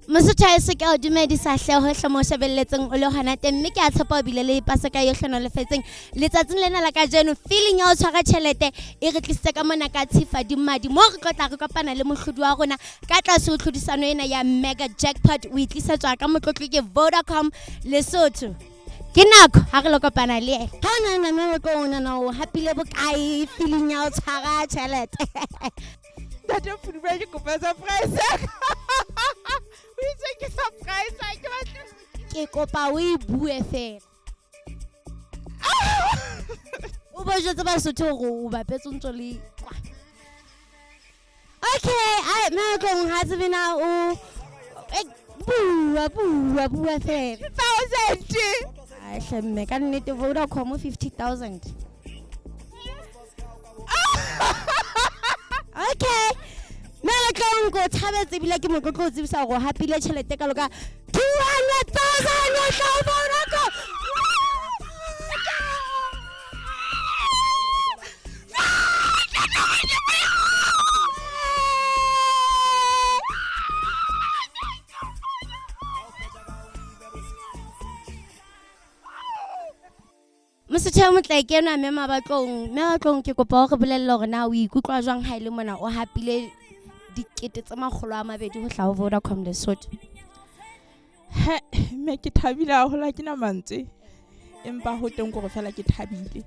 Mosotho haeso ke a o dumedisa hle hohle mo shebelletseng o le hona teng mme ke a tshepa o bile le paseka e hlonolofetseng letsatsing lena la kajeno. Feeling ya ho tshwara tjhelete e re tlisitse ka mona ka Tshifadimadi moo re tlo tla re kopana le mohlodi wa rona ka tlase ho tlhodisano ena ya Mega Jackpot. O e tlisetswa ka motlotlo ke Vodacom Lesotho. Ke nako ha re lo kopana le ena. Ha o nahana mme o tlo o nahana o hapile bokae feeling ya ho tshwara tjhelete? Ntate Phudume, ke kopa surprise ya ka. O itse ke surprise, ha ke batle. Ke kopa o e bue fela. O bo jwetse Basotho hore o bapetse o ntso le kwa. Okay, ai mme tlong ha tsebe na o bua bua bua fela. 1000. Ai hle mme ka nnete Vodacom 50,000. Okay. Mme le tlong ko thabetse ebile ke motlotlo o tsebisa hore o hapile tjhelete kalo ka 200,000 o tla o Vodacom. Mosotho ya motle ke enwa mme Mabatlong. Mme Mabatlong ke kopa o re bolelle hore na o ikutlwa jwang ha e le mona o hapile 200,000 ho hlaha ho Vodacom Lesotho. He, mme ke thabile haholo, ha ke na mantswe. Empa ho teng kore fela ke thabile.